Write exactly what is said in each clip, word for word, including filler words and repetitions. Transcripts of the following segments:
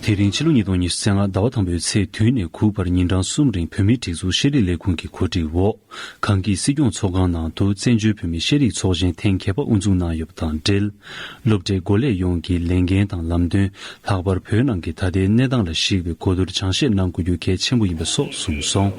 དེ་རིང་ཕྱི་ལོ་ཉིས་སྟོང་ཉི་ཤུ་རྩ་ལྔ་ཟླ་བ་དང་པོའི་ཚེས་བདུན་ནས་དགུ་བར་ཉིན་གྲངས་གསུམ་རིང་བོད་མིའི་སྒྲིག་འཛུགས་ཤེས་རིག་ལས་ཁུངས་ཀྱི་གོ་སྒྲིག་འོག་གངས་སྐྱིད་སྲིད་སྐྱོང་ཚོགས་ཁང་ནང་དུ་བཙན་བྱོལ་བོད་མིའི་ཤེས་རིག་ཚོགས་ཆེན་ཐེངས་བརྒྱད་པ་དབུ་འཛུགས་གནང་ཡོད་པ་དང་འབྲེལ། སློབ་གྲྭའི་འགོ་ལས་ཡོངས་ཀྱི་ལས་འགན་དང་ལམ་སྟོན། ལྷག་པར་བོད་ནང་གི་ད་ལྟའི་གནས་སྟངས་ལ་གཞིགས་པའི་གོ་བསྡུར་སྦྱང་བཤད་གནང་དགོས་རྒྱུ་གལ་ཆེན་པོ་ཡིན་པ་སོགས་གསུངས་སོང་།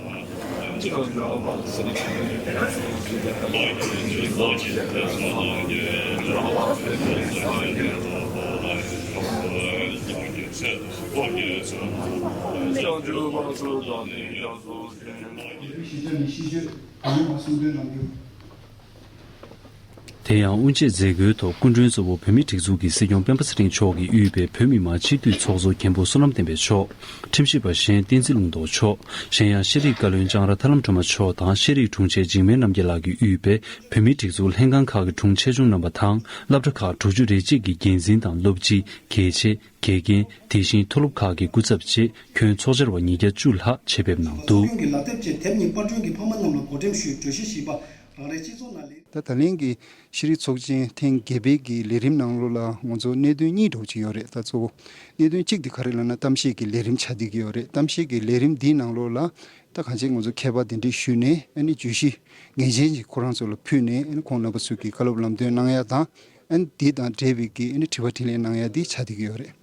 དེ་ཡང་དབུ་འབྱེད་མཛད་སྒོའི་ཐོག་སྐུ་མགྲོན་གཙོ་བོ་བོད་མིའི་སྒྲིག་འཛུགས་ཀྱི་སྲིད་སྐྱོང་སྤེན་པ་ཚེ་རིང་མཆོག་གིས་དབུས་པའི་བོད་མི་མང་སྤྱི་འཐུས་ཚོགས་གཙོ་མཁན་པོ་བསོད་ནམས་བསྟན་འཕེལ་མཆོག་ཁྲིམས་ཞིབ་པ་གཞན་བསྟན་འཛིན་ལུང་རྟོགས་མཆོག་གཞན་ཡང་ཤེས་རིག་བཀའ་བློན་ལྕང་ར་ཐར་ལམ་སྒྲོལ་མ་མཆོག་དང་ཤེས་རིག་དྲུང་ཆེ་འཇིགས་མེད་རྣམ་རྒྱལ་ལགས་ཀྱིས་དབུས་པའི་བོད་མིའི་སྒྲིག་འཛུགས་ལྷན་ཁང་ཁག་གི་དྲུང་ཆེ་ཆུང་རྣམ་པ་དང་སློབ་གྲྭ་ཁག་དྲུག་ཅུ་རེ་གཅིག་གི་འགན་འཛིན་དང་སློབ་སྤྱི། དགེ་ཆེ། དགེ་རྒན། དེ་བཞིན་མཐོ་སློབ་ཁག་གི་སྐུ་ཚབ་བཅས་ཁྱོན་ཚོགས་བཅར་བ་ཉིས་བརྒྱ་བཅུ་ལྷག་ཆེད་ཕེབས་གནང་འདུག་ཚོགས་ཆུང་གི་ལག་དེབ་བཅས་དེབ་གཉིས་པར་སྐྲུན་གྱི་ཕ་མ་རྣམས་ལ་བགོ་འགྲེམས་ཞུས། གྲོས་གཞི་བཞི་པ། རང་རེའི་སྤྱི་ཚོགས་ནང་ལས། ད་ད་ལན་གྱི་ཤེས་རིག་ཚོགས་ཆེན་ཐེངས་བརྒྱད་པའི་གི་ལས་རིམ་ནང་ལོགས་ལ་ང་ཚོ་གནད་དོན་གཉིས་འདྲ་བོ་ཅིག་ཡོད་རེད། ད་གཙོ་བོ་གནད་དོན་གཅིག་དེ་ག་རེ་ལབ་ན་གཏམ་བཤད་ཀྱི་ལས་རིམ་ཆགས་བསྡད་ཀྱི་ཡོད་རེད། གཏམ་བཤད་ཀྱི་ལས་རིམ་འདིའི་ནང་ལོགས་ལ་ད་གང་ཅི་ང་ཚོ་མཁས་པ་གདན་འདྲེན་ཞུས་ནས་ཨ་ནི་བརྗོད་གཞི་ངེས་ཅན་ཅིག་ཁོ་རང་ཚོ་ལ་ཕུལ་ནས་ཨ་ནི་ཁོང་རྣམ་པ་ཚོས་ཀྱི་བཀའ་སློབ་ལམ་སྟོན་གནང་ཡ་དང་ཨ་ནི་འདི་དང་འབྲེལ་བའི་གི་ཨ་ནི་དྲི་བ་དྲིས་ལན་གནང་ཡ་འདི་ཆགས་བསྡད་ཀྱི་ཡོད་རེད།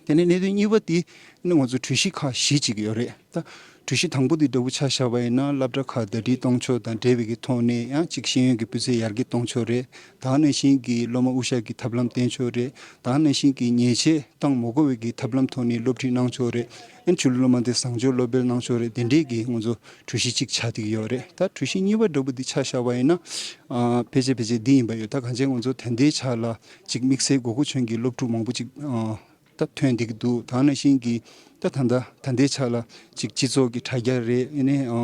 དེ་ནས་གནད་དོན་གཉིས་པ་དེ་ནི་ང་ཚོ་གྲོས་གཞི་ཁག་བཞི་ཅིག་ཡོད་རེད། ད་གྲོས་གཞི་དང་པོ་དེ་འདྲ་བོ་ཆ་བཞག་པ་ཡིན་ན་སློབ་གྲྭ་ཁག་ཟླ་སྒྲིལ་གཏོང་ཕྱོགས་དང་འབྲེལ་བའི་གི་ཐོག་ནས་ཡང་གཅིག་ཤེས་ཡོན་གྱི་སྤུས་ཚད་ཡར་རྒྱས་གཏོང་ཕྱོགས་རེད། ད་ག་ནང་བཞིན་གྱི་སློབ་མ་དབུ་ཞྭ་གི་ཐབས་ལམ་བསྟེན་ཕྱོགས་རེད། ད་ག་ནང་བཞིན་གྱི་ཉེས་ཆད་བཏང་མ་དགོས་པའི་གི་ཐབས་ལམ་ཐོག་ནས་སློབ་ཁྲིད་གནང་ཕྱོགས་རེད། ཨན་ཆོས་ལུགས་སློབ་མ་དེ་བཟང་སྤྱོད་སློབ་སྤེལ་གནང་ཕྱོགས་རེད། དེ་འདྲས་ཀྱི་ང་ཚོ་གྲོས་གཞི་གཅིག་ཆགས་བསྡད་ཀྱི་ཡོད་རེད། ད་གྲོས་གཞི་གཉིས་པ་འདྲ་བོ་འདི་ཆ་བཞག་པ་ཡིན་ན་ཨ་ཕལ་ཆེར་ཕལ་ཆེར་འདི་ཡིན་པ་ཡོད། ད་གང་ཅི་ང་ཚོ་ད་ལྟའི་ཆ་ལ་གཅིག་དམིགས་བསལ་དགོས་མཁོ་ཆེན་གྱི་སློབ་ཕྲུག་མང་པོ་ཅིག་ཨ། ད་ཐོན་བསྡད་ཀྱི་འདུག་ད་ནང་བཞིན་གྱི་ད་ད་ལྟ་ད་ལྟའི་ཆ་ལ་ཅིག་སྤྱི་ཚོགས་ཀྱི་དྲ་རྒྱ་རེད། ཨ་ནི་ཨ་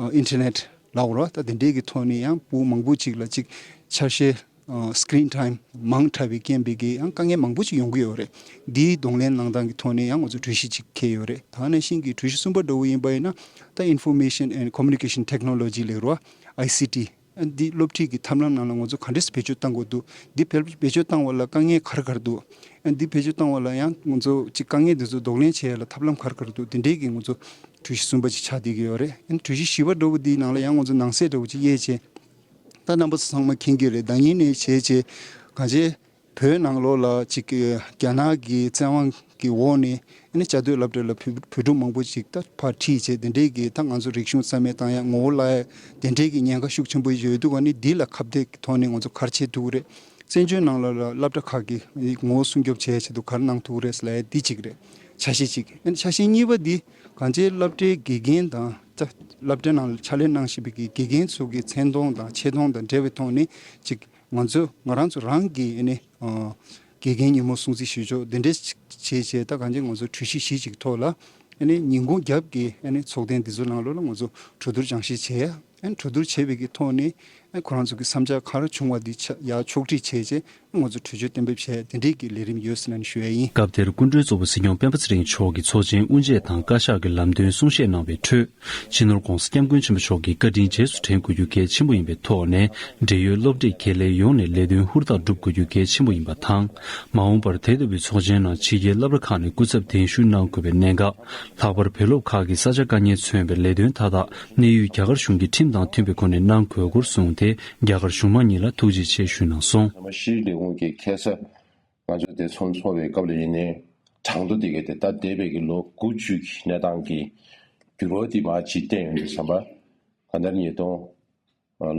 ཨ་ཨིན་ཊར་ནེཊ་ལབ་དགོས་རེད་བ། ད་དེ་འདྲའི་གི་ཐོག་ནས་ཡང་བུ་མང་པོ་ཅིག་ལ་ཅིག་ཆ་ཤས་ཨ་སི་ཀི་རིན་ཊའིམ་མང་དྲགས་པའི་རྐྱེན་པས་ཀྱི་ཡང་དཀའ་ངལ་མང་པོ་ཅིག་ཡོང་གི་ཡོད་རེད། འདིའི་གདོང་ལེན་གནང་སྟངས་ཀྱི་ཐོག་ནས་ཡང་ང་ཚོ་གྲོས་གཞི་ཅིག་འཁེལ་ཡོད་རེད། ད་ནང་བཞིན་གྱི་གྲོས་གཞི་གསུམ་པ་འདྲ་བོ་ཡིན་པ་ཡིན་ན་ད་Information and Communication Technology ལབ་དགོས་རེད་བ། ཨའི་སི་ཊི། ཨ་འདི་སློབ་ཁྲིད་ཀྱི་ཐབས་ལམ་ནང་ལ་ང་ཚོ་ག་འདྲས་སེ་བེད་སྤྱོད་གཏང་དགོས་འདུག་འདི་བེད་བེད་སྤྱོད་གཏང་བ་ལ་དཀའ་ངལ་ག་རེ་ག་རེ་འདུག་ཨ་འདི་བེད་སྤྱོད་གཏང་བ་ལ་ཡང་ང་ཚོ་ཅིག་དཀའ་ངལ་འདི་ཚོ་གདོང་ལེན་བྱེད་ཡ་ལ་ཐབས་ལམ་ག་རེ་ག་རེ་འདུག་དེ་འདྲས་ཀྱི་ང་ཚོ་གྲོས་གཞི་གསུམ་པ་ཅིག་ཆགས་བསྡད་ཀྱི་ཡོད་རེད། ཨ་གྲོས་གཞི་བཞི་པ་འདྲ་བོ་འདིའི་ནང་ལ་ཡང་ང་ཚོ་ནང་གསེས་འདྲ་བོ་ཅིག་དབྱེ་བྱས། ད་རྣམ་པ་ཚོ་ཚང་མ་མཁྱེན་གྱི་རེད། ཟླ་ཉིན་ནས་བྱས་བྱས་གང་བྱས། བོད་ནང་ལོགས་ལ་ཅིག་རྒྱ་ནག་གི་བཙན་དབང་གི་འོག་ནས་ཨ་ནི་བཅའ་སྡོད་སློབ་གྲྭ་ལ་བོད་བོད་ཕྲུག་མང་པོ་ཅིག་ད་ཕར་ཁྲིད་བྱས་དེ་འདྲས་ཀྱི་ད་ང་ཚོ་རིག་གཞུང་རྩ་མེད་བཏང་ཡ་ངོ་བོ་བརླག་ཡ་དེ་འདྲས་ཀྱི་ཉེན་ཁ་ཤུགས་ཆེན་པོ་ཡོད་འདུག་ཨ་ནི་འདི་ལ་ཁ་གཏད་ཀྱི་ཐོག་ནས་ང་ཚོ་ག་རེ་བྱེད་ཐུབ་ཀྱི་རེད། བཙན་བྱོལ་ནང་ལོགས་ལ་སློབ་གྲྭ་ཁག་གི་ངོ་བོ་སྲུང་སྐྱོབ་བྱེད་ཡ་ཆེད་དུ་ག་རེ་གནང་ཐུབ་ཀྱི་རེད་ཟེར་ལབ་ཡ་འདི་གཅིག་རེད། ཆ་ཤས་གཅིག་ཨ་ནི་ཆ་ཤས་གཉིས་པ་འདི་གང་ཅིའི་སློབ་གྲྭའི་དགེ་རྒན་དང་ད་སློབ་གྲྭ་ནང་ལ་ཕྱག་ལས་གནང་བཞིན་པའི་གི་དགེ་རྒན་ཚོ་གི་མཚན་མཐོང་དང་ཆེ་མཐོང་དང་འབྲེལ་བའི་ཐོག་ནས་ཅིག་ང་ཚོ་ང་རང་ཚོ་རང་གི་ཨ་ནི་ཨ་དགེ་རྒན་ཉིན་མོ་སྲུང་བརྩི་ཞུ་ཕྱོགས་འདི་འདྲའི་ཅིག་བྱས་བྱས་ད་གང་ཅི་ང་ཚོ་གྲོས་གཞི་བཞི་ཅིག་ཐོག་ལ་ཨ་ནི་ཉིན་གུང་རྒྱབ་ཀྱི་ཨ་ནི་ཚོགས་ཐེངས་འདི་ཚོ་ནང་ལོགས་ལ་ང་ཚོ་གྲོས་བསྡུར་སྦྱང་བཤད་བྱས་ཡ། ཨ་ནི་གྲོས་བསྡུར་བྱས་པའི་གི་ཐོག་ནས་ཨ་ཁོ་རང་ཚོ་གི་བསམ་འཆར་ག་རེ་བྱུང་བ་འདི་ཆ་ཡར་ཕྱོགས་སྒྲིག་བྱས་རྗེས་ང་ཚོ་གྲོས་ཆོད་གཏན་འབེབས་བྱས་དེ་འདྲས་ཀྱི་ལས་རིམ་ཡོད་ཟེར་ནས་ཞུ་ཡ་ཡིན། སྐབས་དེར་སྐུ་མགྲོན་གཙོ་བོ་སྲིད་སྐྱོང་སྤེན་པ་ཚེ་རིང་མཆོག་གིས་ཚོགས་ཆེན་དབུ་འབྱེད་དང་བཀའ་ཤག་གི་ལམ་སྟོན་གསུང་བཤད་གནང་བའི་ཁྲོད། སྤྱི་ནོར་༧གོང་ས་༧སྐྱབས་མགོན་ཆེན་པོ་མཆོག་གི་བཀའ་དྲིན་རྗེས་སུ་དྲན་དགོས་རྒྱུ་གལ་ཆེན་པོ་ཡིན་པའི་ཐོག་ནས་འབྲེལ་ཡོད་སློབ་གྲྭའི་དགེ་ལས་ཡོངས་ནས་ལས་དོན་ཧུར་ཐག་སྒྲུབ་དགོས་རྒྱུ་གལ་ཆེན་པོ་ཡིན་པ་དང་། མ་འོངས་པར་དེ་ལྟ་བུའི་ཚོགས་ཆེན་ནང་ཕྱི་རྒྱལ་སློབ་གྲྭ་ཁག་ནས་སྐུ་ཚབ་གདན་ཞུ་གནང་དགོས་པའི་གནད་འགག་ལྷག་པར་བོད་སློབ་ཁག་གི་ས་ཆ་དཀའ་ངལ་མཚོན་པའི་ལས་དོན་མཐའ་དག་གནས་ཡུལ་རྒྱ་གར་གཞུང་གི་ཁྲིམས་དང་མཐུན་པའི་སྒོ་ནས་གནང་དགོས་སྐོར་གསུངས་ཏེ། རྒྱ་གར་གཞུང་མང་གཉིས་ལ་ཐུགས་རྗེ་ཆེ་ཞུས་གནང་སོང་། ཤེས་རིག་ལས་ཁུངས་ཀྱི་ཁ་སང་ང་ཚོ་དེ་ཚོགས་འཚོགས་པའི་སྐབས་ལ་ཡིན་ནའི་གྲངས་ཐོ་དེ་གའི་དེ་ད་འདས་པའི་གི་ལོ་དགུ་བཅུ་གི་གནས་སྟངས་ཀྱི་འགྱུར་བ་དེ་མར་ཅིག་བསྟན་ཡོང་དུས་ཙམ་པ་གང་ལྟར་ཉིས་སྟོང་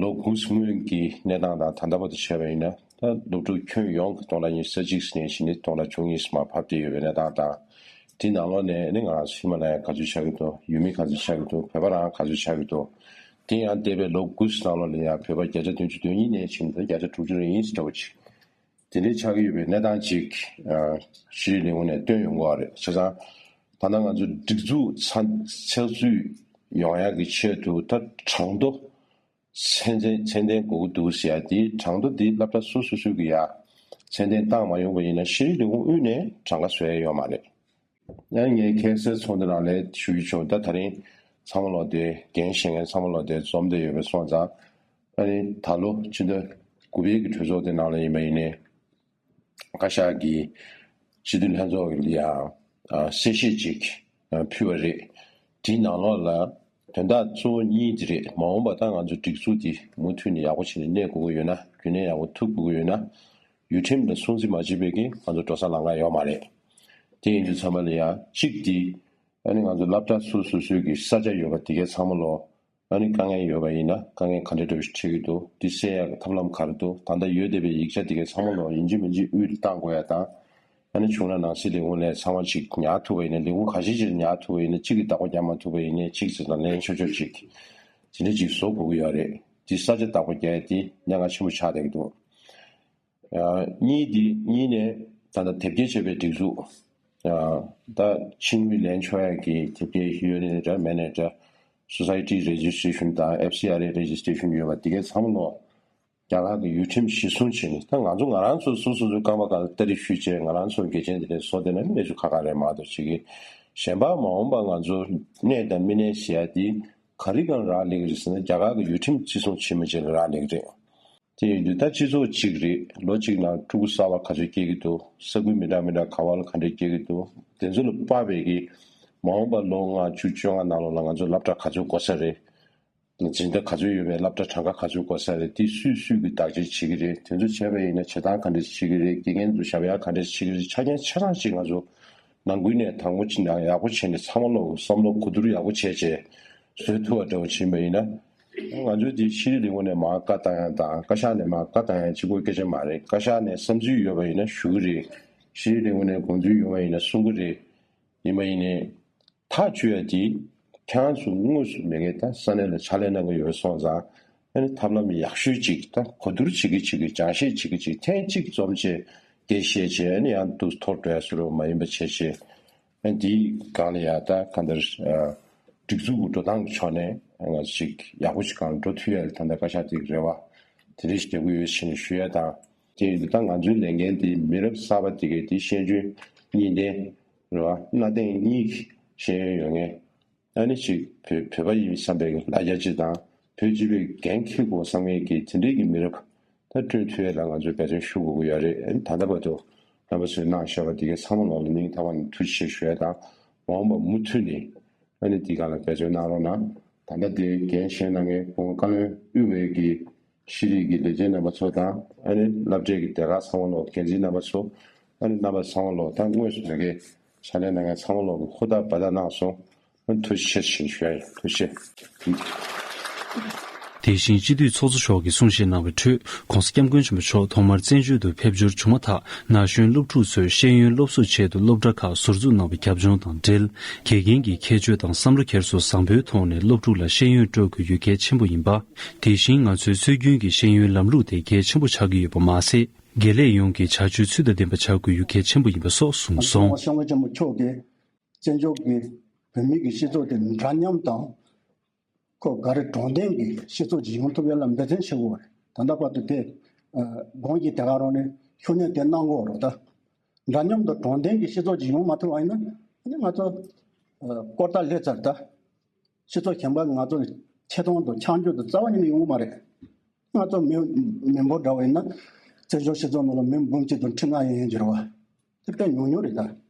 ལོ་དགུ་སྔོན་གྱི་གནས་སྟངས་དང་ད་ལྟ་བར་དུ་བྱས་པ་ཡིན་ན་ད་སློབ་ཕྲུག་ཁྱོན་ཡོངས་ཀྱི་སྟོང་ཕྲག་ཉི་ཤུ་རྩ་གཅིག་ནས་བྱས་ནས་སྟོང་ཕྲག་བཅུ་གཉིས་སུ་མར་བབས་བསྡད་ཡོད་པའི་གནས་སྟངས་དང་། དེའི་ནང་ལོགས་ནས་ནི་ང་རང་ཧི་མ་ལ་ཡ་ག་ཚོད་ཆགས་ཀྱི་འདུག་ཡུལ་མི་ག་ཚོད་ཆགས་ཀྱི་འདུག་བོད་པ་རང་ག་ཚོད་ཆགས་ཀྱི་འདུག་དེ་ཡང་འདས་པའི་ལོ་དགུ་ནང་ལོགས་ལ་ཡང་བོད་པ་བརྒྱ་ཆ་བདུན་ཅུ་དོན་གཉིས་ནས་བྱས་ནས་བརྒྱ་ཆ་དྲུག་ཅུ་རེ་གཉིས་འདྲ་བོ་ཅིག་དེ་འདྲའི་ཆགས་ཀྱི་ཡོད་པའི་གནས་སྟངས་ཅིག་ཨ་ཤེས་རིག་ལས་ཁུངས་ནས་བཏོན་ཡོང་གི་ཡོད་རེད། བྱས་ཙང་ད་ལྟ་ང་ཚོ་སྒྲིག་འཛུགས་ཚགས་ཚགས་ཚུད་ཡོང་ཡག་གི་ཆེད་དུ་ད་གྲངས་ཐོ་ཚད་ལྡན་ཚད་ལྡན་དགོས་ཀྱི་འདུག་ཟེར་ཡ་དེ་གྲངས་ཐོ་དེ་སློབ་གྲྭ་སོ་སོ་སོ་གི་ཡ་ཚད་ལྡན་བཏང་མ་ཡོང་པ་ཡིན་ན་ཤེས་རིག་ལས་ཁུངས་དབུས་ནས་གྲངས་ཀ་བཟོ་ཡ་ཡོད་མ་རེད། ཡང་ངས་ཁ་སང་ཚོགས་འདུ་ནང་ལ་ཞུ་རྒྱུ་བྱུང་། ད་ད་རིང་ཚང་མ་ལོག་དེ་འགན་བཞེས་མཁན་ཚང་མ་ལོག་དེ་འཛོམས་བསྡད་ཡོད་པ་སོང་ཙང་ཨ་ནི་ད་ལོ་ཕྱི་ཟླ་དགུ་པའི་གི་གྲོས་ཚོགས་དེ་ནང་ལ་ཡིན་པ་ཡིན་ནའི་བཀའ་ཤག་གི་སྤྱི་འཐུས་ལྷན་ཚོགས་ཀྱི་ཡང་ གསལ་བཤད་ཅིག་ཕུལ་བ་རེད། དེའི་ནང་ལོགས་ལ་དོན་དག་གཙོ་བོ་གཉིས་དེ་རེད། མ་འོངས་པ་ད་ང་ཚོ་སྒྲིག་འཛུགས་དེ་མུ་མཐུད་ནས་ཡག་པོ་བྱས་ནས་གནས་དགོས་ཀྱི་ཡོད་ན། རྒྱུན་གནས་ཡག་པོ་ཐུབ་དགོས་ཀྱི་ཡོད་ན། ཡུལ་ཁྲིམས་ལ་སྲུང་བརྩི་མ་བྱས་པའི་གི་ང་ཚོ་འགྲོ་ས་ལམ་ཁ་ཡོད་མ་རེད། དེ་ཡིན་དུས་ཚང་མ་ལ་ཡ་གཅིག་དེ། ཨ་ནི་ང་ཚོ་སློབ་གྲྭ་སོ་སོ་སོའི་གི་ས་ཆ་ཡོད་པ་དེ་གའི་ཚང་མ་ལོ། ཨ་ནི་དཀའ་ངལ་ཡོད་པ་ཡིན་ན་དཀའ་ངལ་ག་འདྲ་འདྲ་བོ་ཞིག་འཕྲད་ཀྱི་འདུག་དེ་སེལ་ཡག་གི་ཐབས་ལམ་ག་རེ་འདུག་ད་ལྟ་ཡོད་བསྡད་པའི་ཡིག་ཆ་དེ་གའི་ཚང་མ་ལོ་ཡིན་གཅིག་མིན་གཅིག་དབུས་ལ་བཏང་དགོས་ཡ་དང་། ཨ་ནི་བྱུང་ན་ནང་སྲིད་ལས་ཁུངས་ལ་ཚང་མ་ཅིག་ཉར་ཐུབ་པ་ཡིན་ན། ལས་ཁུངས་ག་ཤེད་ཅིག་ཉར་ཐུབ་པ་ཡིན་ན། གཅིག་གིས་བདག་པོ་རྒྱག་མ་ཐུབ་པ་ཡིན་ན་གཅིག་ཙམ་དང་ལེན་ཆོག་ཆོག་ཅིག་དེ་འདྲ་ཅིག་བཟོ་དགོས་ཀྱི་ཡོད་རེད། དེ་ས་ཆ་བདག་པོ་རྒྱག་ཡ་དེ་གནད་འགག་ཆེན་པོ་ཆགས་བསྡད་ཀྱི་འདུག་གཉིས་དེ་གཉིས་ནས་ད་ལྟ་དེབ་སྐྱེལ་བྱས་པའི་སྒྲིག་འཛུགས། ད་ཕྱི་དངུལ་ལེན་ཆོག་ཡ་གི་དེབ་སྐྱེལ་ཡོད་ནའི་འདྲ་མེད་ནའི་འདྲ། Society Registration དང་F C R A Registration ཡོད་པ་དེ་གའི་ཚང་མ་ལོ་རྒྱ་གར་གྱི་ཡུལ་ཁྲིམས་གཞིར་བཟུང་བྱས་ནས། ད་ང་ཚོ་ང་རང་ཚོ་སོ་སོ་སོའི་རྐང་པ་སྒང་ལ་སྟ་རེ་གཞུས་བྱས་ང་རང་ཚོ་འགལ་རྐྱེན་དེ་འདྲ་བཟོ་བསྡད་ན་གནས་ཚུལ་ཁག་ཁག་རེད་མ་གཏོགས་ཅིག་གི། གཞན་པ་མ་འོངས་པ་ང་ཚོ་གནས་དང་མི་གནས་ཟེར་ཡ་དེ་ག་རེ་སྒང་རག་ལས་ཀྱི་རེད་ཟེར་ན། རྒྱ་གར་གྱི་ཡུལ་ཁྲིམས་བརྩི་སྲུང་བྱེད་མི་བྱེད་ལ་རག་ལས་ཀྱི་རེད། དེ་ཡིན་དུས་ད་སྤྱི་ཚོགས་གཅིག་རེད། ལོ་གཅིག་ནང་ཕྲུ་གུ་གསར་པ་ག་ཚོད་སྐྱེ་གི་འདུག་ས་ཁུལ་མི་འདྲ་མི་འདྲ་ག་བ་ལ་ག་འདྲ་སྐྱེ་གི་འདུག་དེ་ཚོ་ལ་དཔག་པའི་གི་མ་འོངས་པ་ལོ་ལྔ་བཅུ་བཅོ་ལྔ་ནང་ལོགས་ལ་ང་ཚོ་སློབ་གྲྭ་ག་ཚོད་འགོར་ས་རེད། སྦྱིན་བདག་ག་ཚོད་ཡོད་པའི་སློབ་གྲྭ་གྲངས་ཀ་ག་ཚོད་འགོར་ས་རེད། དེ་སུས་སུས་ཀྱིས་བདག་གཅེས་བྱེད་ཀྱི་རེད། དེ་ཚོ་བྱས་པ་ཡིན་ན་བྱེད་སྟངས་ག་འདྲ་ཞིག་བྱེད་ཀྱི་རེད། དགེ་རྒན་ཚོ་ཞབས་ཡག་ག་འདྲ་ཞིག་བྱེད་ཀྱི་རེད། ཆ་རྐྱེན་ཆ་ཚང་ཅིག་ང་ཚོ་ནང་ཁུལ་ནས་དང་པོ་ཅིག་ནང་ཡག་པོ་བྱས་ནས་ཚང་མ་ལོ་བསམ་བློ་གོ་བསྡུར་ཡག་པོ་བྱས་བྱས་བཟོ་ཐུབ་པ་འདྲ་བོ་བྱེད་པ་ཡིན་ན། ང་ཚོའི་དེ་ཤེས་རིག་ལས་ཁུངས་ནས་མར་བཀའ་བཏང་ཡ་དང་བཀའ་ཤག་ནས་མར་བཀའ་བཏང་ཡ་གཅིག་པོའི་སྐད་ཆ་མ་རེད། བཀའ་ཤག་ནས་བསམ་ཚུལ་ཡོད་པ་ཡིན་ན་ཞུ་གི་རེད། ཤེས་རིག་ལས་ཁུངས་ནས་དགོངས་ཚུལ་ཡོད་པ་ཡིན་ན་གསུང་གི་རེད། ཡིན་པ་ཡིན་ནའི་ཐག་གཅོད་ཡ་དེ་ཁྱེད་རང་ཚོ་དངོས་སུ་མེད་མཁན་ད་ས་གནས་ལ་ཕྱག་ལས་གནང་གི་ཡོད་སོང་ཙང་། ཨ་ནི་ཐབས་ལམ་ཡག་ཤོས་ཅིག་ད་གོ་བསྡུར་བྱེད་ཀྱི་བྱེད་ཀྱི་སྦྱང་བཤད་བྱེད་ཀྱི་བྱེད་ཀྱི་ཐེངས་གཅིག་འཛོམས་བྱས་དེ་བཤད་བྱས། ཨ་ནི་ཡང་དུ་འཐོར་འགྲོ་ཡ་བཟོ་འདྲ་མ་ཡིན་པ་བྱས་བྱས། ཨ་ནི་དེའི་སྒང་ལ་ཡ་ད་གང་ལྟར་སྒྲིག་འཛུགས་ཀྱི་འགྲོ་སྟངས་ཀྱི་ཕྱོགས་ནས་ང་ཚོ་ཅིག་ཡག་པོ་ཞིག་སྒང་ལ་འགྲོ་ཐུབ་ཡ་ལ་ད་ལྟ་བཀའ་ཤག་དེ་གི་རེ་བ་དེ་འདྲ་ཞིག་རྒྱག་གི་ཡོད་ཟེར་ནས་ཞུ་ཡ་དང་། དེ་ཡིན་དུས་ད་ང་ཚོའི་ལས་འགན་དེ་མི་རབས་གསར་པ་དེ་གའི་དེ་ཤེས་འཇོན་གཉིས་ལྡན་རེད་བ། གནའ་དེང་གཉིས་ཀྱི་ཤེས་ཡོན་ཡོད་མཁན། ཨ་ནི་ཅིག་བོད་བོད་པ་ཡིན་བསམ་པའི་ལ་རྒྱ་ཅིག་དང་། བོད་སྤྱི་པའི་འགན་འཁྱེར་དགོས་བསམ་མཁན་གྱི་དེ་འདྲའི་གི་མི་རབས་ད་བསྐྲུན་ཐུབ་ཡ་ལ་ང་ཚོས་འབད་བརྩོན་ཞུ་དགོས་ཀྱི་ཡོད་རེད། ཨ་ནི་ད་ལྟ་བར་དུ་རྣམ་པ་ཚོས་གནང་བཞག་པ་དེ་གའི་ཚང་མ་ལོག་ལ་སྙིང་ཐག་པ་ནས་ཐུགས་རྗེ་ཆེ་ཞུ་ཡ་དང་། མ་འོངས་པ་མུ་མཐུད་ནས་ཨ་ནི་དེ་ག་ལ་འབད་བརྩོན་གནང་རོགས་གནང་། ད་ལྟ་དེ་འགན་བཞེས་གནང་མཁན་བུ་བཀའ་བློན་དབུས་པའི་གི་ཤེས་རིག་གི་ལས་བྱེད་རྣམ་པ་ཚོ་དང་། ཨ་ནི་སློབ་གྲྭའི་གི་སྡེ་ཁག་ཚང་མ་ལོག་འགན་འཛིན་རྣམ་པ་ཚོ། ཨ་ནི་རྣམ་པ་ཚང་མ་ལོག་ད་དངོས་སུ་ལས་ཀའི་ཕྱག་ལས་གནང་མཁན་ཚང་མ་ལོག་གི་ཧུར་ཐག་འབད་ཐག་གནང་སོང་། ཨ་ནི་ཐུགས་རྗེ་ཆེ་ཞེས་ཞུ་ཡ་ཡིན། ཐུགས་རྗེ་ཆེ། དེ་བཞིན་སྤྱི་འཐུས་ཚོགས་གཙོ་མཆོག་གིས་གསུང་བཤད་གནང་བའི་ཁྲོད། ྋགོང་ས་ྋསྐྱབས་མགོན་ཆེན་པོ་མཆོག་ཐོག་མར་བཙན་བྱོལ་དུ་ཕེབས་འབྱོར་བྱུང་མ་ཐག་ན་གཞོན་སློབ་ཕྲུག་ཚོས་ཤེས་ཡོན་སློབ་གསོའི་ཆེད་དུ་སློབ་གྲྭ་ཁག་ཟུར་འཛུགས་གནང་བའི་རྒྱབ་ལྗོངས་དང་འབྲེལ། དགེ་རྒན་གྱི་ཁྱད་ཆོས་དང་བསམ་བློ་འཁྱེར་སོ་བཟང་པོའི་ཐོག་ནས་སློབ་ཕྲུག་ལ་ཤེས་ཡོན་སྤྲོད་དགོས་རྒྱུ་གལ་ཆེན་པོ་ཡིན་པ། དེ་བཞིན་ང་ཚོའི་སྲོལ་རྒྱུན་གྱི་ཤེས་ཡོན་ལམ་ལུགས་དེ་གལ་ཆེན་པོ་ཆགས་ཀྱི་ཡོད་པ་མ་ཟད། དགེ་ལས་ཡོངས་ཀྱི་བྱ་སྤྱོད་ཚུལ་དང་ལྡན་པ་བྱ་དགོས་རྒྱུ་གལ་ཆེན་པོ་ཡིན་པ་སོགས་གསུངས་སོང་། ྋགོང་ས་ྋསྐྱབས་མགོན་ཆེན་པོ་མཆོག་གིས་བཙན་བྱོལ་གྱི་བོད་མི་གི་སྤྱི་ཚོགས་དེ་འདྲ་མཉམ་དང་། ཁོ་ག་རེ་དྲང་བདེན་གྱི་སྤྱི་ཚོགས་ཅིག་ཡོང་ཐུབ་ཡ་ལ་འབད་བརྩོན་བྱེད་དགོས་རེད། ད་ལྟ་བར་དུ་དེ་ཨ་དགོངས་ཀྱི་དེ་ག་རང་ནས་ཤུགས་སྣོན་དེ་གནང་དགོས་རེད་ད། འདྲ་མཉམ་དང་དྲང་བདེན་གྱི་སྤྱི་ཚོགས་ཅིག་ཡོང་མ་ཐུབ་པ་ཡིན་ན་ཨ་ནི་ང་ཚོ་ཨ་སྐོར་ཐག་ལྷེ་ཚར་ད། སྤྱི་ཚོགས་གཞན་པ་ང་ཚོ་ཆེ་མཐོང་དང་ཆ་འཇོག་དང་རྩ་བ་ཉིད་ནས་ཡོང་གི་མ་རེད། ང་ཚོ་མི་མི་འབོར་འདྲ་བ་ཡིན་ན་བཙན་བྱོལ་སྤྱི་ཚོགས་ནང་ལ་མི་འབུམ་གཅིག་དང་ཁྲི་ལྔ་ཡན་ཡན་འབྱོར་བ་དེ་དཔེ་ཉུང་ཉུང་རེད་ད།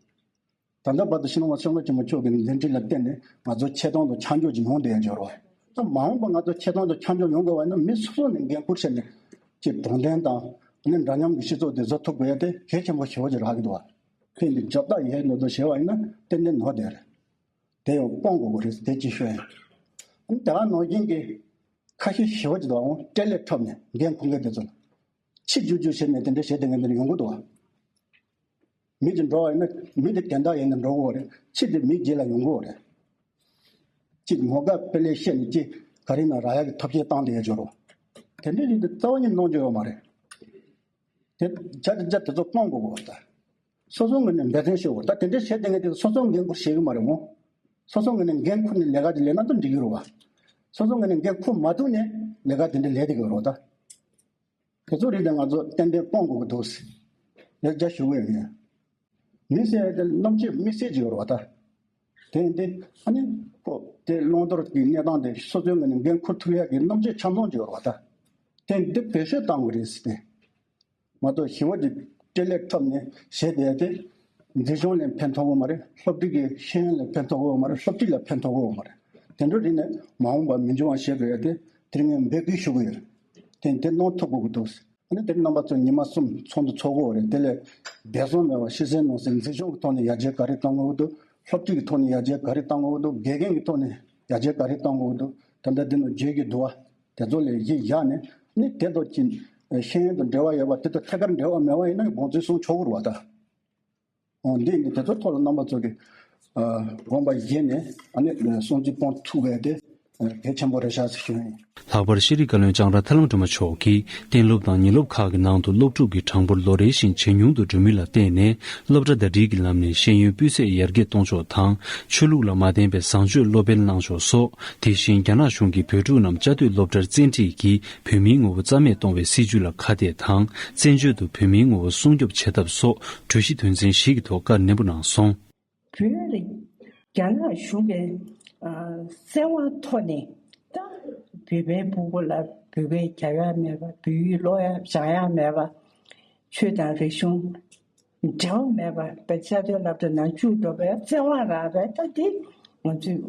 ད་ལྟ་བར་དུ་སྤྱི་ནོར་༧གོང་ས་༧སྐྱབས་མགོན་ཆེན་པོ་མཆོག་གི་མཛད་འཕྲིན་ལ་བརྟེན་ནས་ང་ཚོ་ཆེ་མཐོང་དང་ཆ་འཇོག་ཅིག་ཡོང་བསྡད་ཡ་འབྱོར་བ། ད་མ་འོངས་པ་ང་ཚོ་ཆེ་མཐོང་དང་ཆ་འཇོག་ཡོང་དགོས་པ་ཡིན་ན་མི་སོ་སོ་ནས་འགན་འཁུར་བྱས་ནས་ཅིག་དྲང་བདེན་དང་ནི་འདྲ་མཉམ་གྱི་སྤྱི་ཚོགས་དེ་བཟོ་ཐུབ་དགོས་ཡ་དེ་གལ་ཆེན་པོ་ཞེ་པོ་ཅིག་རག་གི་འདུག་བ། ཁྱེད་འདི་རྒྱབ་རྟགས་ཡས་འདུག་འདུག་ཞེས་པ་ཡིན་ན་ཏན་ཏན་ནོར་བསྡད་རེད། དེ་ཡང་སྤོང་དགོས་པ་རེད། དེ་ཅིག་ཤོད་ཡིན། ཨ་ནི་དེ་ག་ནང་བཞིན་གྱི་ཁ་ཤས་ཞེ་པོ་ཅིག་འདུག་ཨང་། སྤྲེལ་ལད་འཁྲབ་ནས་འགན་འཁུར་མཁན་དེ་ཚོ་ལ་ཕྱི་རྒྱུག་རྒྱུག་བྱས་ནས་དེ་འདྲ་བྱེད་བསྡད་མཁན་དེ་འདྲ་ཡོང་གི་འདུག་བ། མི་དེ་འགྲོ་བ་ཡིན་ན་མི་དེ་དོན་དག་ཡིན་ན་འགྲོ་དགོས་པ་རེད། ཕྱི་དེ་མི་རྗེས་ལ་ཡོང་དགོས་པ་རེད། གཅིག་མོ་དགའ་དཔེ་ལེགས་བཤད་ནས་གཅིག་ག་རེ་ན་རག་ཡག་གི་ཐབས་ཤེས་བཏང་བསྡད་ཡ་འབྱོར་རོ། དེ་འདྲའི་རིགས་དེ་རྩ་བ་ཉིད་གནང་རྒྱུ་ཡོད་མ་རེད། དེ་བྱ་དེ་བྱ་དེ་ཚོ་སྤོང་དགོས་པ་ད། སོ་སོ་ངོས་ནས་འབད་བརྩོན་ཞུ་དགོས། ད་དེ་འདྲའི་བྱས་དེ་ངས་དེ་སོ་སོ་འགན་འཁུར་བྱེད་གི་མ་རེད་མོ། སོ་སོ་ངོས་ནས་འགན་འཁུར་ནས་ལས་ཀ་དེ་ལས་ན་ད་འགྲིག་གི་རེད་བ། སོ་སོ་ངོས་ནས་འགན་འཁུར་མ་ཐུབ་ནས་ལས་ཀ་དེ་འདྲ་ལས་བསྡད་ཀྱི་རེད་ད། དེ་ཚོ་རིགས་དེ་ང་ཚོ་ཏན་ཏན་སྤོང་དགོས་ཀྱི་འདུག་ཟེར་ཡར་རྒྱ་ཞུ་གི་ཡོད། མི་ཟེར་ཡ་དེ་རྣམ་དཔྱོད་དམིགས་བསལ་ཅིག་ཡོད་རེད་བ་ད། དེ་ཡིན་ཏེ་ཨ་ནི་ཁོ་དེ་བླང་དོར་གྱི་གནས་སྟངས་དེ་སོ་སོའི་ངོས་ནས་འགན་འཁུར་ཐུབ་ཡ་གི་རྣམ་དཔྱོད་འཆམ་མཐུན་ཅིག་ཡོད་རེད་བ་ད། དེ་འདི་བེད་སྤྱོད་གཏང་དགོས་རེད་ཟེར་ཏེ། མ་གཏོགས་ཞི་བ་གྱི་སྤྲེལ་ལད་འཁྲབ་ནས་བྱས་བསྡད་དེ། མཛེས་ལྗོངས་ལ་ཕན་ཐོགས་ཀྱི་མ་རེད། སློབ་ཁྲིད་ཀྱི་ཤེས་ཡོན་ལ་ཕན་ཐོགས་ཀྱི་མ་རེད། སློབ་ཁྲིད་ལ་ཕན་ཐོགས་ཀྱི་མ་རེད། དེ་འདྲ་རེད་ནས་མ་འོངས་པ་མི་འབྱུང་བ་བྱེད་དགོས་ཡ་དེ་དེ་རིང་ངས་འབོད་སྐུལ་ཞུ་གི་ཡོད། དེ་དེ་གནང་ཐུབ་དགོས་ཀྱི་འདུག་ཨ་ནི་དེ་རིང་རྣམ་པ་ཚོ་ཉི་མ་གསུམ་ཚོགས་འདུ་ཚོགས་དགོས་རེད། དེ་ལས་འདས་སོང་མེད་པ་ཤི་གསོན་ནང་སྲིད་མཛེས་ལྗོངས་ཀྱི་ཐོག་ནས་ཡར་རྒྱས་ག་རེ་གཏོང་དགོས་འདུག་སློབ་ཁྲིད་ཀྱི་ཐོག་ནས་ཡར་རྒྱས་ག་རེ་གཏོང་དགོས་འདུག་དགེ་རྒན་གྱི་ཐོག་ནས་ཡར་རྒྱས་ག་རེ་གཏོང་དགོས་འདུག་ད་ལྟ་འདི་ནང་བརྗོད་ཀྱི་འདུག་བ། དེ་ཚོ་ལས་གཞི་བཞག་ནས་ནི་དེ་ཚོ་ཀྱི་ཤེས་ཡོན་དང་འབྲེལ་བ་ཡོད་པ་དེ་ཚོ་ཐད་ཀར་འབྲེལ་བ་མེད་པ་ཡིན་ན་དགོངས་ཚུལ་གསུང་ཆོག་གི་རེད་བ་ད། འོ་འདི་ནི་དེ་ཚོ་ཐོག་ལ་རྣམ་པ་ཚོ་གི་དགོངས་པ་བཞེས་ནས་ཨ་ནི་གསུང་ཚུལ་སྤོང་ཐུབ་པ་དེ་གལ་ཆེན་པོ་རེད་ཤག་ཟེར་ཞུ་ཡིན། ལྷག་པར་ཤེས་རིག་བཀའ་བློན་ལྕང་ར་ཐར་ལམ་སྒྲོལ་མ་མཆོག་གིས་གཏན་སློབ་དང་ཉིན་སློབ་ཁག་གི་ནང་དུ་སློབ་ཕྲུག་གི་གྲངས་འབོར་ལོ་རེ་བཞིན་ཇེ་ཉུང་དུ་འགྲོ་མུས་ལ་བརྟེན་ནས་སློབ་གྲྭ་ཟླ་སྒྲིལ་གྱི་ལམ་ནས་ཤེས་ཡོན་སྤུས་ཚད་ཡར་རྒྱས་གཏོང་ཕྱོགས་དང་ཆོས་ལུགས་ལ་མ་བརྟེན་པའི་བཟང་སྤྱོད་སློབ་སྤེལ་གནང་ཕྱོགས་སོགས། དེ་བཞིན་རྒྱ་ནག་གཞུང་གིས་བོད་ཕྲུག་རྣམས་བཅའ་སྡོད་སློབ་གྲྭར་བཙན་ཁྲིད་ཀྱིས་བོད་མིའི་ངོ་བོ་རྩ་མེད་གཏོང་བའི་སྲིད་བྱུས་ལ་ཁ་གཏད་དང་བཙན་བྱོལ་དུ་བོད་མིའི་ངོ་བོ་སྲུང་སྐྱོབ་བྱེད་ཐབས་སོགས་གྲོས་གཞི་དོན་ཚན་བཞི་གི་ཐོག་བཀའ་ནན་པོ་གནང་སོང་། བོད་རིགས་རྒྱ་ནག་གཞུང་གིས་བཙན་དབང་ཐོག་ནས་ད་བོད་པའི་སྤུ་གུ་ལ་བོད་སྐད་རྒྱག་ཡ་མེད་པ། བོད་ཡིག་ཀློག་ཡ་སྦྱང་ཡ་མེད་པ། ཆོས་དང་རིག་གཞུང་འབྲེལ་བ་མེད་པ་བའི་བཅའ་སྡོད་སློབ་གྲྭ་ནང་བཅུག་འགྲོ་བའི་བཙན་དབང་རག་པའི་ད་འདི་ང་ཚོས་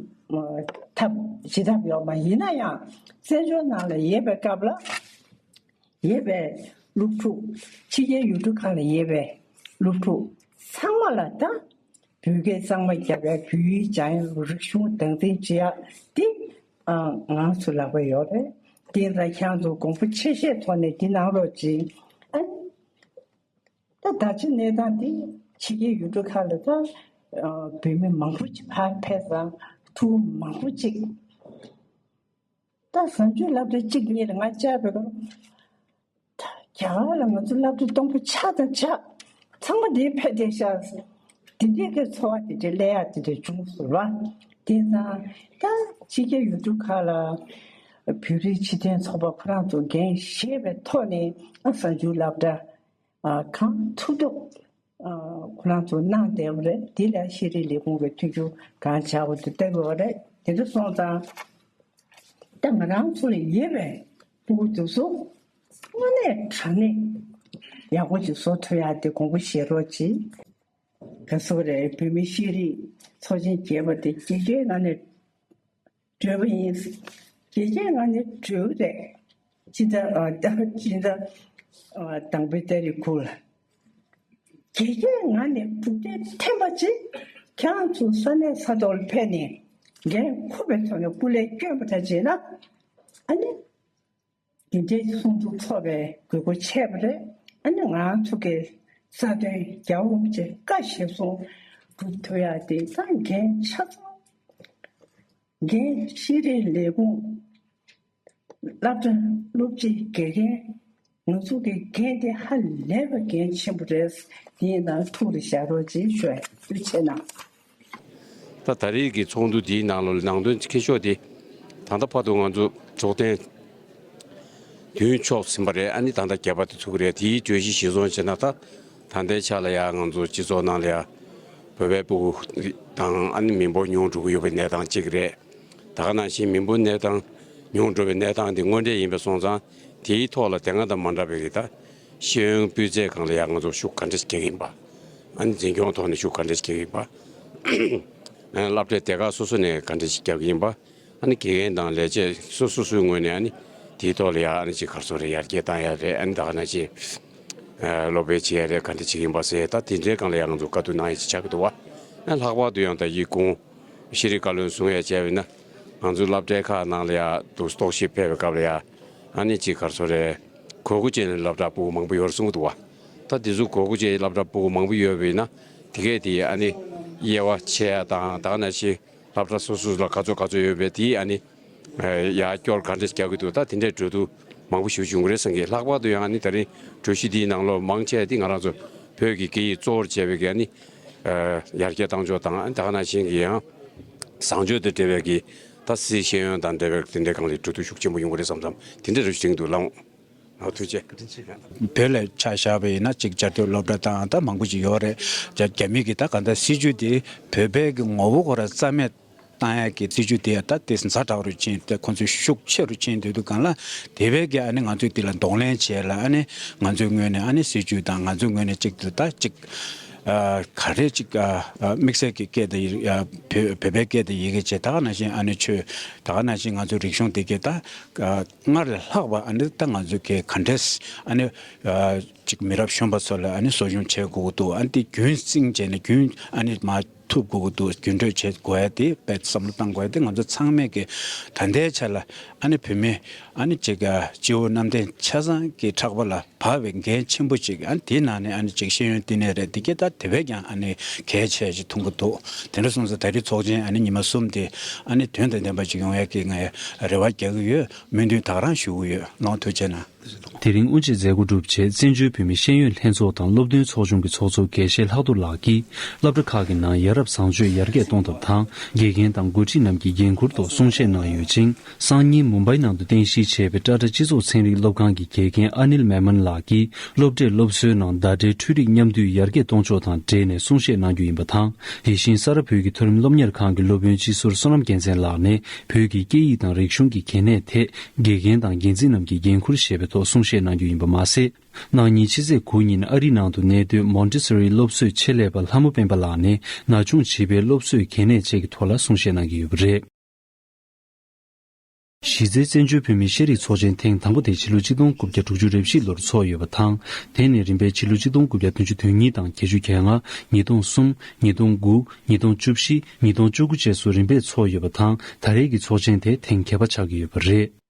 ཐབས་བྱེད་ཐབས་ཡོད་མ། ཡིན་ན་ཡང་བཙན་བྱོལ་ནང་ལ་ཡོད་པའི་སྐབས་ལ་ཡོད་པའི་སློབ་ཕྲུག་ཕྱི་རྒྱལ་ཡུལ་གྲུ་ཁག་ལ་ཡོད་པའི་སློབ་ཕྲུག་ཚང་མ་ལ་ད་བོད་སྐད་གཙང་མ་རྒྱབ་ཡ། བོད་ཡིག་སྦྱང་ཡ། རིག་གཞུང་སྟངས་འཛིན་བྱེད་ཡ་འདི་ང་ཚོ་ལག་པ་ཡོད་རེད། འདི་ལ་ཁྱེད་ཚོ་དགོངས་པ་ཆེ་བཞེས་ཐོག་ནས་འདི་གནང་རོགས་གྱིས། ཨ། ད་ད་ཆ་གནས་སྟངས་འདི་ཕྱི་རྒྱལ་ཡུལ་གྲུ་ཁག་ལ་ད་བོད་མི་མང་པོ་ཅིག་ཕར་ཕེབས་ཙང་ཕྲུ་གུ་མང་པོ་ཅིག་ད་བཟང་སྤྱོད་སློབ་གྲྭ་གཅིག་གཉིས་ལ་ང་བཅར་བའི་སྐབས་རྒྱ་གར་ལ་ང་ཚོ་སློབ་གྲྭ་སྟོང་པ་ཆགས་དང་ཆགས། ཚང་མ་འདིར་ཕེབས་བསྡད་ཤག་འདི་འདྲའི་གི་ཚོར་བ་དེ་འདྲའི་སླེབས་ཡག་དེ་འདྲ་བྱུང་སོང་བ། དེ་ཙང་ད་ཕྱི་རྒྱལ་ཡུལ་གྲུ་ཁག་ལ་བོད་རིགས་སྤྱི་མཐུན་ཚོགས་པ་ཁོ་རང་ཚོ་འགན་བཞེས་པའི་ཐོག་ནས་ཨ་གསར་འགྱུར་སློབ་གྲྭ་ཨ་གང་ཐུབ་ཐུབ་ཨ་ཁོ་རང་ཚོ་གནང་བསྡད་པ་རེད། དེ་ལ་ཤེས་རིག་ལས་ཁུངས་ཀྱི་མཐུན་འགྱུར་གང་བྱ་དགོས་དེ་བལྟ་དགོས་པ་རེད། དེ་འདྲ་སོང་ཙང་ད་ང་རང་ཚོ་ལ་ཡོད་པའི་ཕྲུ་གུ་དེ་ཚོ་དངོས་གནས་དྲང་གནས་ཡག་པོ་ཅིག་བཟོ་ཐུབ་ཡག་དེ་དགོངས་པ་བཞེས་རོགས་གྱིས། ག་སོ་རེད། བོད་མི་ཤེས་རིག་ཚོགས་ཆེན་རྒྱས་པ་དེ་དགེ་རྒན་ངོས་ནས་གྲོས་པ་ཡིན། དགེ་རྒན་ངོས་ནས་གྲོས་རེད། སྤྱི་ཟླ་ཨ་ཟླ་སྤྱི་ཟླ་ཨ་དང་པོའི་ཏ་རིག་དགུ་ལ་དགེ་རྒན་ངོས་ནས་གྲུབ་འབྲས་ཐོན་པ་ཅིག་ཁྱེད་རང་ཚོ་ས་གནས་ས་ཐོག་ལ་ཕེབས་ནས་འགན་འཁུར་བའི་ཐོག་ནས་སྐུ་ལས་བསྐྱོན་པ་འདྲ་བྱས་ན་ཨ་ནི། དེ་འདྲའི་གསུང་ཐུབ་ཚོགས་པའི་དགོས་མཁོ་ཆེ་བ་རེད། ཨ་ནི་ང་ཚོ་གི་རྩ་དོན་རྒྱལ་བ་རིན་པོ་ཆེ་བཀའ་གཞིར་བཟུང་སྒྲུབ་ཐུབ་ཡག་དེ་ད་འགན་ཆ་ཚང་། འགན་ཤེས་རིག་ལས་ཁུངས་སློབ་གྲྭ་སློབ་སྤྱི་དགེ་རྒན་ང་ཚོ་གི་འགན་དེ་ཧ་ལས་པ་འགན་ཆེན་པོ་རེད། དེ་ཡིན་ན་ཐུགས་ལ་བཞག་རོགས་གྱིས་ཞུ་བ་ཡིན། ཐུགས་རྗེ་ཆེ་གནང་། ད་ད་རེས་ཀྱི་ཚོགས་འདུ་འདིའི་ནང་ལོགས་ལ་ནང་དོན་མཁྱེན་ཕྱོགས་དེ་ད་ལྟ་བར་དུ་ང་ཚོ་ཚོགས་ཐེངས་བདུན་ཆོག་ཟིན་པ་རེད། ཨ་ནི་ད་ལྟ་བརྒྱད་པ་དེ་ཚུགས་ཀྱི་རེད། དེའི་གྲོས་གཞི་གཞིར་བཟུང་བྱས་ན་ད་ད་ལྟའི་ཆ་ལ་ཡང་ང་ཚོ་སྤྱི་ཚོགས་ནང་ལ་ཡང་བོད་པའི་སྤུ་གུ་དང་ཨ་ནི་མི་འབོར་ཉུང་འགྲོ་གི་ཡོད་པའི་གནས་སྟངས་གཅིག་རེད། ད་ག་ནང་བཞིན་མི་འབོར་གནས་སྟངས་ཉུང་འགྲོ་བའི་གནས་སྟངས་དེ་དངོས་འབྲེལ་ཡིན་པ་སོང་ཙང་དེའི་ཐོག་ལ་དེ་སྔ་དང་མ་འདྲ་བའི་རིགས་ད་ཤེས་ཡོན་སྤུས་ཚད་སྒང་ལ་ཡང་ང་ཚོ་ཤུགས་ག་འདྲ་ཞིག་རྒྱག་གི་ཡིན་པ། ཨ་ནི་འཛིན་སྐྱོང་ཐོག་ནས་ཤུགས་ག་འདྲ་ཞིག་རྒྱག་གི་ཡིན་པ། སློབ་གྲྭའི་སྡེ་ཁག་སོ་སོ་ནས་ག་འདྲ་ཞིག་རྒྱག་གི་ཡིན་པ། ཨ་ནི་དགེ་རྒན་དང་ལས་བྱེད་སོ་སོ་སོའི་ངོས་ནས་ཨ་ནི་དེའི་ཐོག་ལ་ཡ་ཨ་ནི་ཅིག་ག་རེ་ཟེར་རེད། ཡར་རྒྱས་བཏང་ཡ་རེད། ཨ་ནི་ད་ག་ནང་བཞིན་སློབ་སྤེལ་བྱེད་ཡ་རེད། ག་འདྲ་བྱེད་ཀྱི་ཡིན་པ་ཟེར་ད་དེ་འདྲའི་སྒང་ལ་ཡ་ང་ཚོ་བཀའ་བསྡུར་གནང་ཡ་ཅིག་ཆགས་ཀྱི་འདུག་བ། ཨ་ལྷག་པར་དུ་ཡང་ད་ཡིག་ཁུངས་ཤེས་རིག་བཀའ་བློན་གསུང་ཡ་བྱས་པ་ཡིན་ན་ང་ཚོའི་སློབ་གྲྭའི་ཁག་ནང་ལ་ཡ་འདུག་རྟོག་ཞིབ་ཕེབས་པའི་སྐབས་ལ་ཡ་ཨ་ནི་ཅིག་ག་རེ་ཟེར་རེད། དགོས་མཁོ་ཅན་སློབ་གྲྭ་སྤུ་གུ་མང་པོ་ཡོད་རེད་གསུང་གི་འདུག་བ། ད་དེ་ཚོ་དགོས་མཁོ་ཅན་སློབ་གྲྭ་སྤུ་གུ་མང་པོ་ཡོད་པ་ཡིན་ན་དེ་གས་དེ་ཨ་ནི་དབྱེ་བ་ཕྱེ་ཡ་དང་ད་ག་ནང་བཞིན་སློབ་གྲྭ་སོ་སོ་ལ་ག་ཚོད་ག་ཚོད་ཡོད་པའི་དེ་ཨ་ནི་ཡར་སྐྱོར་ག་འདྲ་རྒྱག་གི་འདུག་ད་དེ་འདྲའི་གྲོས་བསྡུར་མང་པོ་ཞིག་བྱུང་གི་རེད་བསམ་གི། ལྷག་པར་དུ་ཡང་ཨ་ནི་ད་རིང་གྲོས་གཞི་འདིའི་ནང་ལོགས་མང་ཆེ་འདི་ང་རང་ཚོ་བོད་ཀྱི་སྐད་ཡིག་གཙོ་བོར་བྱས་པའི་གི་ཨ་ནི་ཡར་རྒྱས་གཏང་ཕྱོགས་དང་ཨ་ནི་ད་ག་ནང་བཞིན་གི་ཡང་བཟང་སྤྱོད་དང་འབྲེལ་བའི་གི་ད་སྲིད་ཤེས་ཡོན་དང་འབྲེལ་བའི་དེ་འདྲའི་སྒང་ལ་གྲོས་བསྡུར་ཤུགས་ཆེན་པོ་ཡོང་གི་རེད་བསམ་བསམ་དེ་འདྲའི་རེ་ཞུ་བྱེད་ཀྱི་འདུག་ལགས། ཨོ་ཐུགས་རྗེ་ཆེ། བོད་ལ་ཆ་བཞག་པ་ཡིན་ན་གཅིག་བཅའ་སྡོད་སློབ་གྲྭ་དང་ད་མང་པོ་ཅིག་ཡོད་རེད། རྒྱ་རྒྱ་མི་གི་ད་ག་འདྲ་སྲིད་ཇུས་དེ་བོད་པའི་གི་ངོ་བོ་ཁོ་རང་རྩ་མེད་བཏང་ཡག་གི་སྲིད་ཇུས་དེ་ཡང་ད་དེ་ཛ་དྲག་རུ་ཕྱིན་ཏེ་ཁོང་ཚོས་ཤུགས་ཆེ་རུ་ཕྱིན་སྡོད་དུས་སྒང་ལ་དེ་བས་ཀྱི་ཨ་ནི་ང་ཚོས་དེ་ལ་གདོང་ལེན་བྱས་ལ་ཨ་ནི་ང་ཚོའི་ངོས་ནས་ཨ་ནི་སྲིད་ཇུས་དང་ང་ཚོའི་ངོས་ནས་གཅིག་ཏུ་ད་གཅིག་ ཨ་ག་རེ་ཅིག་ཨ་ཨ་དམིགས་བསལ་གྱི་སྐད་དང་ཡི་ཨ་བོད་བོད་པའི་སྐད་དང་ཡི་གེ་བྱས། ད་ག་ནང་བཞིན་ཨ་ནི་ཆོས། ད་ག་ནང་བཞིན་ང་ཚོའི་རིག་གཞུང་འདི་གའི་ད་ཨ་སྔར་ལས་ལྷག་པ་ཨ་ནི་ད་ང་ཚོའི་གི་ག་འདྲས་ཨ་ནི་ཨ་ཅིག་མི་རབས་གཞོན་པ་ཚོ་ལ་ཨ་ནི་གསོ་སྐྱོང་བྱེད་དགོས་ཀྱི་འདུག་ཨ་ནི་དེ་རྒྱུན་བསྲིངས་བྱས་ནས་རྒྱུན་ཨ་ནི་མ་ཐུབ་དགོས་ཀྱི་འདུག་རྒྱུན་འགྲོས་བྱེད་དགོས་ཡ་དེ་དཔེ་བསམ་བློ་བཏང་དགོས་ཡ་དེ་ང་ཚོ་ཚང་མས་ཀྱི་ད་ལྟའི་ཆ་ལ་ཨ་ནི་བོད་མི་ཨ་ནི་ཅིག་ཨ་སྤྱི་བོ་གནམ་བསྟན་ཆ་ཚང་གི་ཕྲག་པ་ལ་བབས་པའི་འགན་ཆེན་པོ་ཅིག་ཨ་ནི་དེའི་ནང་ནས་ཨ་ནི་ཅིག་ཤེས་ཡོན་བསྟི་གནས་རེད། འདི་གའི་ད་དེ་བས་ཀྱང་ཨ་ནི་གལ་ཆེ་ཞིག་མཐོང་གི་འདུག་དེ་འདྲ་སོང་ཙང་ད་རེས་ཚོགས་ཆེན་ཨ་ནི་ཉི་མ་གསུམ་དེ་ཨ་ནི་དོན་དང་ལྡན་པ་ཅིག་ཡོང་ཡ་གི་ངས་རེ་བ་རྒྱག་གི་ཡོད། སྨོན་འདུན་ད་ག་རང་ཞུ་གི་ཡོད། ལོངས་ཐུགས་རྗེ་གནང་། དེ་རིང་དབུ་འབྱེད་མཛད་སྒོ་གྲུབ་རྗེས་བཙན་བྱོལ་བོད་མིའི་ཤེས་ཡོན་ལྷན་ཚོགས་དང་སློབ་སྟོན་ཚོགས་ཆུང་གི་ཚོགས་གཙོ་དགེ་བཤེས་ལྷག་རྡོར་ལགས་ཀྱིས་སློབ་གྲྭ་ཁག་གི་ནང་ཡ་རབས་བཟང་སྤྱོད་ཡར་རྒྱས་གཏོང་ཐབས་དང་། དགེ་རྒན་དང་འགོ་ཁྲིད་རྣམས་ཀྱི་འགན་འཁུར་ཐོག་གསུང་བཤད་གནང་ཡོད་ཅིང་། སང་ཉིན་མུམ་བྷའི་ནང་དུ་རྟེན་གཞི་བྱས་པའི་ཊཱ་ཊཱ་སྤྱི་ཚོགས་ཚན་རིག་སློབ་ཁང་གི་དགེ་རྒན་ཨ་ནིལ་མེ་མན་ལགས་ཀྱིས་སློབ་གྲྭས་སློབ་གསོའི་ནང་བརྡ་སྤྲོད་འཕྲུལ་རིག་མཉམ་འདུས་ཡར་རྒྱས་གཏོང་ཕྱོགས་དང་འབྲེལ་ནས་གསུང་བཤད་གནང་རྒྱུ་ཡིན་པ་དང་། དེ་བཞིན་ས་རཱ་བོད་ཀྱི་མཐོ་རིམ་སློབ་གཉེར་ཁང་གི་སློབ་དཔོན་སྤྱི་ཟུར་བསོད་ནམས་རྒྱལ་མཚན་ལགས་ནས་བོད་ཀྱི་སྐད་ཡིག་དང་རིག་གཞུང་གི་གལ་གནད་ཐད་དགེ་རྒན་དང་འགན་འཛིན་རྣམས་ཀྱི་འགན་འཁུར་ཞེས་པའི་ཐོག་གསུང་བཤད་གནང་རྒྱུ་ཡིན་པ་མ་ཟད། གནངས་ཉིན་ཕྱི་ཚེས་དགུ་ཉིན་ཨ་རིའི་ནང་དུ་གནས་སྡོད་མོན་ཊི་སོ་རིའི་སློབ་གསོའི་ཆེད་ལས་པ་ལྷ་མོ་སྤེན་པ་ལགས་ནས་ན་ཆུང་བྱིས་པའི་སློབ་གསོའི་གལ་གནད་བཅས་ཀྱི་ཐོག་ལ་གསུང་བཤད་གནང་གི་ཡོད་པ་རེད། གཞི་རྩའི་བཙན་བྱོལ་བོད་མིའི་ཤེས་རིག་ཚོགས་ཆེན་ཐེངས་དང་པོ་དེ་ཕྱི་ལོ་ཆིག་སྟོང་དགུ་བརྒྱ་དྲུག་ཅུ་རེ་བཞི་ལོར་ཚོགས་ཡོད་པ་དང་། དེ་ནས་རིམ་པས་ཕྱི་ལོ་ཆིག་སྟོང་དགུ་བརྒྱ་བདུན་ཅུ་དོན་གཉིས་དང་བརྒྱད་ཅུ་གྱ་ལྔ། ཉིས་སྟོང་གསུམ། ཉིས་སྟོང་དགུ། ཉིས་སྟོང་བཅུ་བཞི། ཉིས་སྟོང་བཅུ་དགུ་བཅས་སུ་རིམ་པས་ཚོགས་ཡོད་པ་དང་། ད་རེས་ཀྱི་ཚོགས་ཆེན་དེ་ཐེངས་བརྒྱད་པ་ཆགས་ཀྱི་ཡོད་པ་རེད།